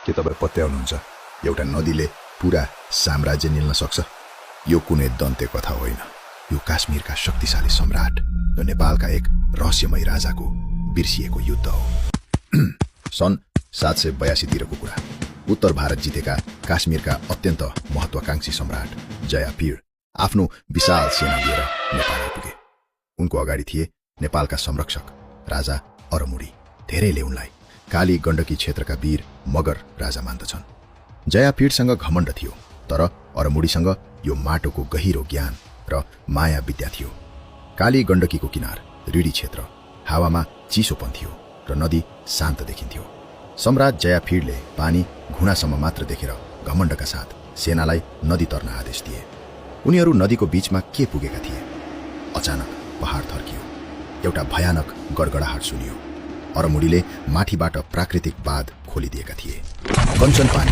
के तपाईँ पत्याउनुहुन्छ? एउटा नदीले पूरा साम्राज्य निल्न सक्छ? यो कुनै दन्ते कथा होइन। यो काश्मीरका शक्तिशाली सम्राट र नेपालका एक रहस्यमय राजाको बिर्सिएको युद्ध हो। सन् 782 तिरको कुरा। उत्तर भारत जितेका काश्मीरका अत्यन्त महत्वाकांक्षी सम्राट जयापीड आफ्नो विशाल सेना लिएर नेपाल आइपुगे। उनको अगाडि थिए नेपालका संरक्षक राजा अरमुडी। धेरैले उनलाई काली गण्डकी क्षेत्रका वीर मगर राजा मान्दछन्। जयापीडसँग घमण्ड थियो, तर अरमुडीसँग यो माटोको गहिरो ज्ञान र माया विद्या थियो। काली गण्डकीको किनार रिडी क्षेत्र, हावामा चिसोपन थियो र नदी शान्त देखिन्थ्यो। सम्राट जयापीडले पानी घुँडासम्म मात्र देखेर घमण्डका साथ सेनालाई नदी तर्न आदेश दिए। उनीहरू नदीको बीचमा के पुगेका थिए? अचानक पहाड थर्कियो। एउटा भयानक गडगडाहट सुनियो। अरमुडीले माथिबाट प्राकृतिक बाँध खोलिदिएका थिए। कञ्चन पानी